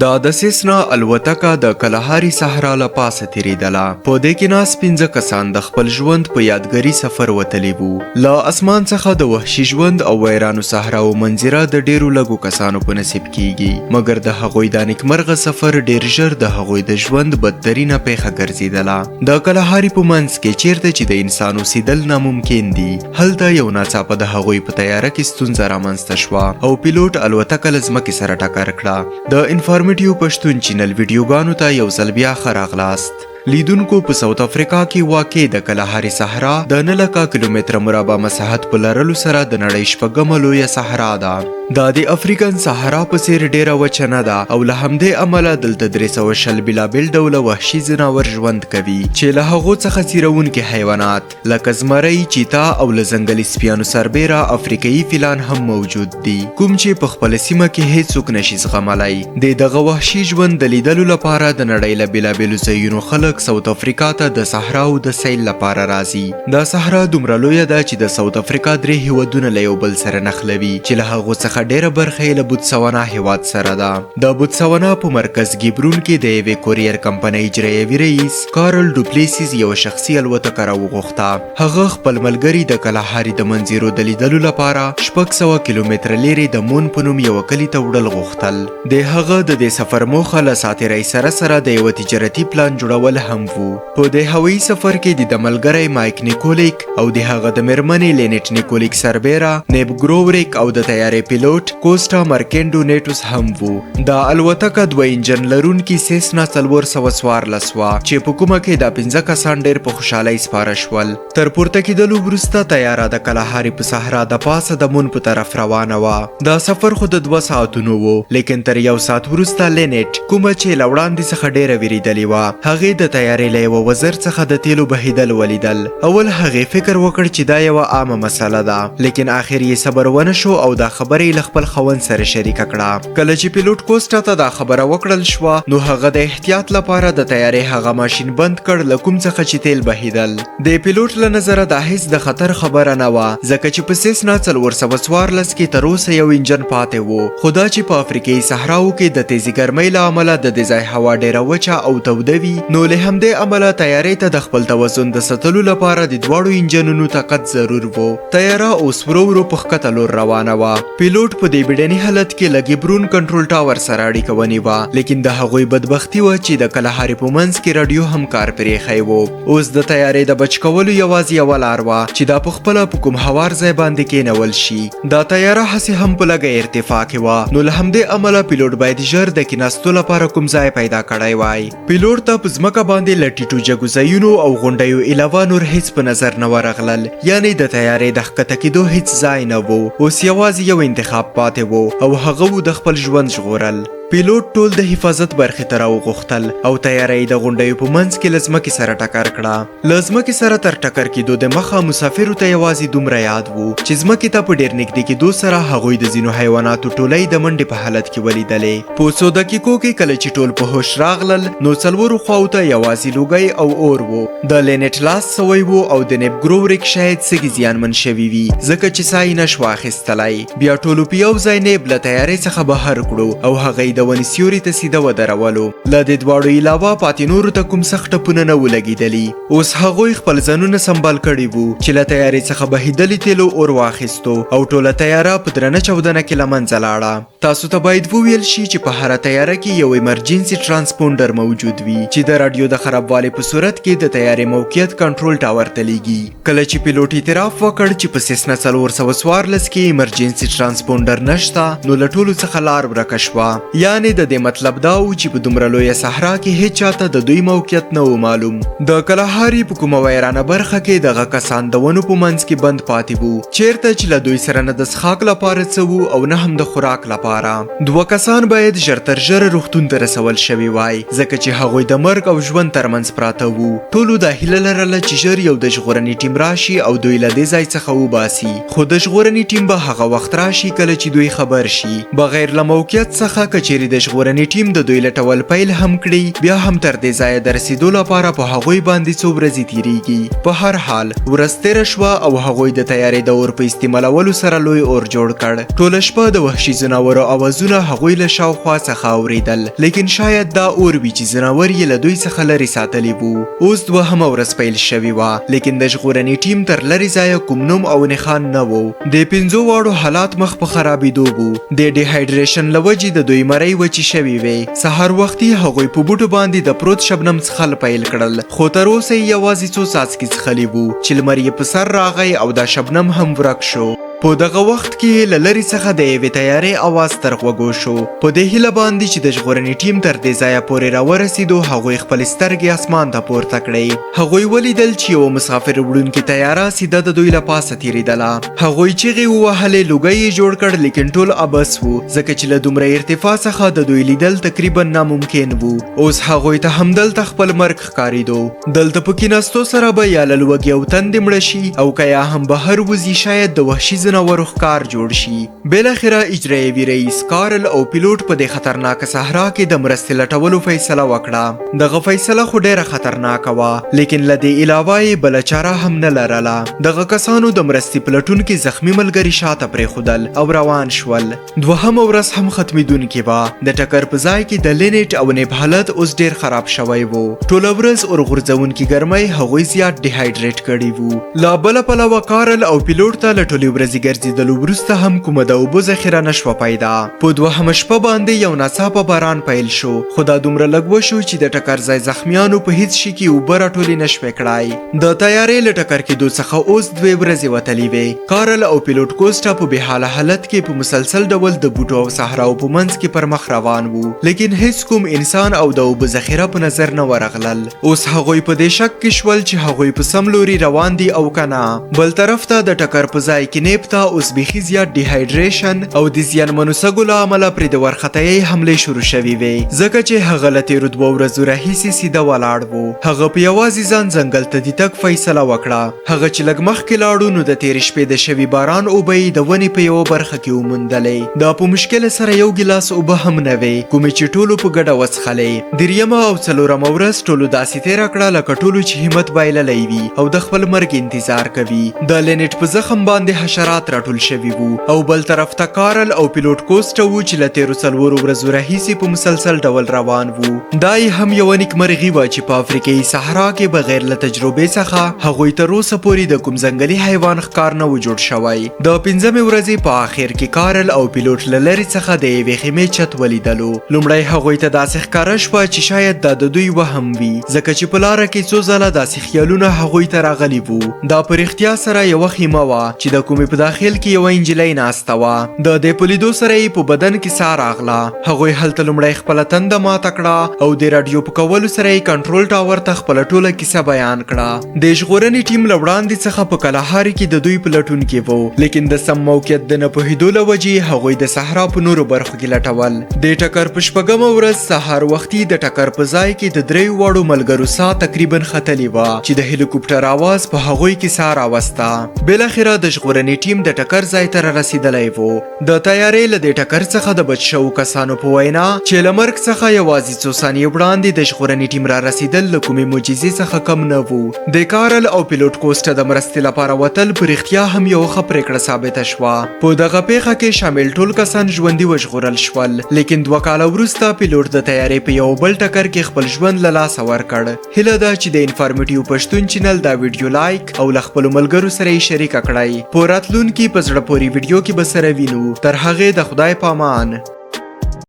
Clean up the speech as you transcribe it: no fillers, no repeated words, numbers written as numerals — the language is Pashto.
دا د سیسنا الوتکه د کلهاري صحرا له پاسه تېرېدله. په دې کې ناست 5 کسان د خپل ژوند په یادګاري سفر وتلي وو. له اسمان څخه د وحشي ژوند او ویرانو صحراوو منظره د ډېرو لږو کسانو په نصیب کیږي، مګر د هغوی دا نیکمرغه سفر ډېر ژر د هغوی د ژوند بدترینه پیښه ګرځېدله. د کلهاري په منځ کې چیرته چې د انسان اوسېدل ناممکن دي، هلته یو ناڅاپه د هغوی په طیاره کې ستونزه رامنځته شوه او پیلوټ الوتکه له ځمکې سره ټکر کړه. د انفارمیټیو پښتون چینل ویډیوګانو ته یو ځل بیا ښه راغلاست. لیدونکو په ساوت افریقا کې واقع د کلهاري صحرا د 9 لکه کیلومتره مربع مساحت په لرلو سره د نړۍ شپږمه لویه صحرا ده. دا د افریقن صحرا په څیر ډیره وچه نه ده او له همدې امله دلته 320 بېلابېل ډوله وحشي ځناور ژوند کوي چې له هغو څخه څیروونکي حیوانات لکه زمری، چیتا او له ځنګلي سپیانو سربیره افریقایي فیلان هم موجود دي، کوم چې په خپله سیمه کې هیڅوک نشي زغملی. د دغه وحشي ژوند د لیدلو لپاره د نړۍ له بېلابېلو ځایونو خلک ساوت افریقا ته د صحراو د سیل لپاره راځي. دا صحرا دومره لویه ده چې د ساوت افریقا 3 هیوادونه له یو بل سره نښلوي چې له هغو څخه ډیره برخه یې له بوتسوانا هیواد سره ده. د بوتسوانا په مرکز ګیبرون کې د یوې کوریر کمپنۍ اجرایوي رئیس کارل ډوپلیسیز یوه شخصي الوتکه راوغوښته. هغه خپل ملګري د کلاهاري د منظرو د لیدلو لپاره 600 کیلومتره لیرې د مون په نوم یوه کلي ته وړل غوښتل. د هغه د دې سفر موخه له ساتیرۍ سره سره د یوه تجارتي پلان جوړول هم وو. په دې هوایي سفر کې د ده ملګری مایک نیکولیک او د هغه د میرمنې لینټ نیکولیک سربیره نیب ګرووریک او د طیارې پیلوټ کوسټا مارکینډو نیټوس هم وو. دا الوتکه 2 انجن لرونکي سیسنا 414 وه چې په کومه کې دا 5 کسان ډېر په خوشحالۍ سپاره شول. تر پورته کېدلو وروسته طیاره د کلاهاري په صحرا د پاسه د مون په طرف روانه وه. دا سفر خو د 2 ساعتونو وو، لیکن تر 1 ساعت وروسته لینټ، کومه چې له وړاندې څخه ډېره ویرېدلې وه، هغې د طیارې له یوه وزر څخه د تیلو بهېدل ولیدل. اول هغې فکر وکړ چې دا یوه عامه مسله ده، لیکن آخر یې صبر ونه شو او دا خبره یې له خپل خاوند سره شریکه کړه. کله چې پیلوټ کوسټا ته دا خبره وکړل شوه، نو هغه د احتیاط لپاره د طیارې هغه ماشین بند کړ له کوم څخه چې تیل بهیدل. د پیلوټ له نظره دا هیڅ د خطر خبره نه وه، ځکه چې په سیسنا 414 کې تر اوسه یو انجن پاتې وو، خو دا چې په افریقایي صحراو کې د تیزې ګرمۍ له امله د دې ځای هوا ډیره وچه او توده وي، نو له همدې امله طیارې ته د خپل توازن د ساتلو لپاره د دواړو انجنونو طاقت ضرور وو. طیاره اوس ورو ورو په ښکته لور روانه وه. پیلوټ په دې بیړني حالت کې له ګیبرون کنټرول ټاور سره اړیکه ونیوه، لیکن د هغوی بدبختي وه چې د کلهاري په منځ کې راډیو هم کار پرېښی وو. اوس د طیارې د بچ کولو یوازې یوه لار وه چې دا په خپله په کوم هوار ځای باندې کینول شي. دا طیاره هسې هم په لږه ارتفاع کې وه، نو له همدې امله پیلوټ باید ژر د کیناستو لپاره کوم ځای پیدا کړی وای. پیلوټ ته په ځمکه باندې له ټیټو جګو ځایونو او غونډیو علاوه نور هیڅ په نظر نه ورغلل، یعنې د طیارې د ښکته کېدو هیڅ ځای نه وو. اوس یوازې یو انتخاب پاتې وو او هغه وو د خپل ژوند ژغورل. پیلوټ ټول د حفاظت برخې ته راوغوښتل او طیاره یې د غونډیو په منځ کې له ځمکې سره ټکر کړه. له ځمکې سره تر ټکر کېدو د مخه مسافرو ته یوازې دومره یاد وو چې ځمکې ته په ډېر نږدې کېدو سره هغوی د ځینو حیواناتو ټولۍ د منډې په حالت کې ولیدلې. په څو دقیقو کې کله چې ټول په هوش راغلل، نو څلورو خواو ته یوازې لوګی او اور وو. د لینټ لاس سوی وو او د نیب ګرووریک شاید سږي زیانمن شوي وي، ځکه چې ساه یې نه شوه اخیستلی. بیا ټولو په یو ځای نیب له طیارې څخه بهر کړو او هغه یې د ونې سیوري ته سیده ودرولو. له دې دواړو علاوه پاتې نورو ته کوم سخت ټپونه نه وو لګېدلي. اوس هغوی خپل ځانونه سمبال کړي وو چې له طیارې څخه بهېدلي تیلو اور واخیستو او ټوله طیاره په درنه چاودنه کې له منځه لاړه. تاسو ته باید وویل شي چې په هره طیاره کې یو ایمرجنسي ترانسپونډر موجود وي چې د راډیو د خرابوالي په صورت کې د طیارې موقعیت کنټرول ټاور ته لیږي. کله چې پیلوټ اعتراف وکړ چې په سیسنا 414 کې ایمرجنسي ترانسپونډر نشته، نو له ټولو څخه لار ورکه شوه. یعنې د دې مطلب دا و چې په دومره لویه صحرا کې هیچا ته د دوی موقعیت نه و معلوم. د کلاهاري په کومه ویرانه برخه کې دغه کسان د ونو په منځ کې بند پاتې وو، چیرته چې له دوی سره نه د څښاک لپاره څه وو او نه هم د خوراک لپاره. 2 کسان باید ژر تر ژره روغتون ته رسول شوي وای، ځکه چې هغوی د مرګ او ژوند ترمنځ پراته وو. ټولو دا هیله لرله چې ژر یو د ژغورنې ټیم راشي او دوی له دې ځای څخه وباسي، خو د ژغورنې ټیم به هغه وخت راشي کله چې دوی خبر شي. بغیر له موقعیت څخه که چیرې د ژغورنې ټیم د دوی لټول پیل هم کړي، بیا هم تر دې ځایه د رسېدو لپاره په هغوی باندې څو ورځې تیریږي. په هر حال ورځ تېره شوه او هغوی د طیارې د اور په استعمالولو سره لوی اور جوړ کړ. ټوله شپه د وحشي ځناورو ځناورو اوازونه هغوی له شاوخوا څخه اوریدل، لیکن شاید دا اور وي چې ځناور یې له دوی څخه لرې ساتلي وو. اوس دوهمه ورځ پیل شوې وه، لیکن د ژغورنې ټیم تر لرې ځایه کوم نوم او نښان نه وو. د پنځو واړو حالات مخ په خرابېدو وو. د ډیهایډریشن له وجې د دوی مرۍ وچې شوې وې. سهار وختي هغوی په بوټو باندې د پروت شبنم څښل پیل کړل، خو تر اوسه یې یوازې څو څاڅکي څښلي وو چې لمر یې په سر راغی او دا شبنم هم ورک شو. په دغه وخت کې یې له لرې څخه د یوې طیارې اواز تر غوږو شو. په دې هیله باندې چې د ژغورنې ټیم تر دې ځایه پورې راورسېدو، هغوی خپلې سترګې اسمان ته پورته کړې. هغوی ولیدل چې یوه مسافر وړونکې طیاره سیده د دوی له پاسه تېرېدله. هغوی چیغې ووهلې، لوګی یې جوړ کړ، لیکن ټول عبث وو، ځکه چې له دومره ارتفاع څخه د دوی لیدل تقریبا ناممکن وو. اوس هغوی ته همدلته خپل مرګ ښکارېدو. دلته په کیناستو سره به یا له لوږې او تندې مړه شي او که یا هم بهر وځي، شاید د وحشي ځناورو ښکار جوړ شي. بالاخره اجرایوي رئیس کارل او پیلوټ په دې خطرناکه صحرا کې د مرستې لټولو فیصله وکړه. دغه فیصله خو ډیره خطرناکه وه، لیکن له دې علاوه یې بله چاره هم نه لرله. دغه کسانو د مرستې په لټون کې زخمي ملګري شاته پرېښودل او روان شول. دوهمه ورځ هم ختمېدونکې وه. د ټکر په ځای کې د لینټ او نیب حالت اوس ډیر خراب شوی وو. ټوله ورځ اور غورځوونکې ګرمۍ هغوی زیات ډیهایډریټ کړي وو. له بله پلوه کارل او پیلوټ ته له ټولې ورځې ګرځېدلو وروسته هم کومه د اوبو ذخیره نه شوه پیدا. په دوهمه شپه باندې یو ناڅاپه باران پیل شو، خو دا دومره لږ وشو چې د ټکر ځای زخمیانو په هیڅ شي کې اوبه راټولې نه شوې کړای. د طیارې له ټکر کېدو څخه اوس دوې ورځې وتلې وې. کارل او پیلوټ کوسټا په بې حاله حالت کې په مسلسل ډول د بوټو او صحراو په منځ کې پر مخ روان وو، لیکن هیڅ کوم انسان او د اوبو ذخیره په نظر نه ورغلل. اوس هغوی په دې شک کې شول چې هغوی په سم لوري روان دي او که نه. بل طرف ته د ټکر په ځای کې نیب ته اوس بیخي زیات ډیهایډریشن او د زیانمنو سږو له امله پرې د وارخطایۍ حملې شروع شوې وې، ځکه چې هغه له تېرو دوو ورځو راهیسې سیده ولاړ وو. هغه په یوازې ځان ځنګل ته د تګ فیصله وکړه. هغه چې لږ مخکې لاړو نو د تېرې شپې د شوي باران اوبه یې د ونې په یوه برخه کې وموندلې. دا په مشکله سره یو ګیلاس اوبه هم نه وې، کومې چې ټولو په ګډه وڅښلې. دریمه او څلورمه ورځ ټولو داسې تېره کړه لکه ټولو چې همت بایللی وي او د خپل مرګ انتظار کوي. د لینټ په زخم باندې حشرات راټول شوي وو او بل طرف ته کارل او پیلوټ کوسټه وو چې له تېرو څلورو ورځو راهیسې په مسلسل ډول روان وو. دا یې هم یوه نیکمرغي وه چې په افریقایي صحرا کې بغیر له تجربې څخه هغوی تر اوسه پورې د کوم ځنګلي حیوان ښکار نه و جوړ شوی. د پنځمې ورځې په آخر کې کارل او پیلوټ له لرې څخه د یوې خیمې چت ولیدلو. لومړی هغوی ته داسې ښکاره شوه چې شاید دا د دوی وهم وي، ځکه چې په لاره کې څو ځله داسې خیالونه هغوی ته راغلي وو. دا په رښتیا سره یوه خیمه وه چې د کومې په داخل کې یوه نجلۍ ناسته وه. د دې په لیدو سره یې په بدن کې ساه راغله. هغوی هلته لومړی خپله تنده ماته کړه او د راډیو په کولو سره یې کنټرول ټاور ته خپله ټوله کیسه بیان کړه. د ژغورنې ټیم له وړاندې څخه په کلاهاري کې د دوی په لټون کې وو، لیکن د سم موقعیت د نه پوهېدو له وجې هغوی د صحرا په نورو برخو کې لټول. د ټکر په شپږمه ورځ سهار وختي د ټکر په ځای کې د دریو واړو ملګرو ساه تقریبا ختلې وه چې د هلیکوپټر اواز په هغوی کې ساه راوسته. بالاخره د ژغورنې ټیم د ټکر ځای ته رارسېدلی وو. د طیارې له دې ټکر څخه د بچ شوو کسانو په وینا چې له مرګ څخه یوازې څو ثانیې وړاندې د ژغورنې ټیم را رسېدل له کومې معجزې څخه کم نه وو. د کارل او پیلوټ کوسټه د مرستې لپاره وتل په رښتیا هم یوه ښه پرېکړه ثابته شوه. په دغه پېښه کې شامل ټول کسان ژوندي وژغورل شول، لیکن 2 کاله وروسته پیلوټ د طیارې په یوه بل ټکر کې خپل ژوند له لاسه ورکړ. هیله ده چې د انفارمیټیو پښتون چینل دا ویډیو لایک او له خپلو ملګرو سره یې شریکه کړئ. په راتلونکي په زړه پورې ویډیو کې به سره وینو. تر هغې د خدای پامان.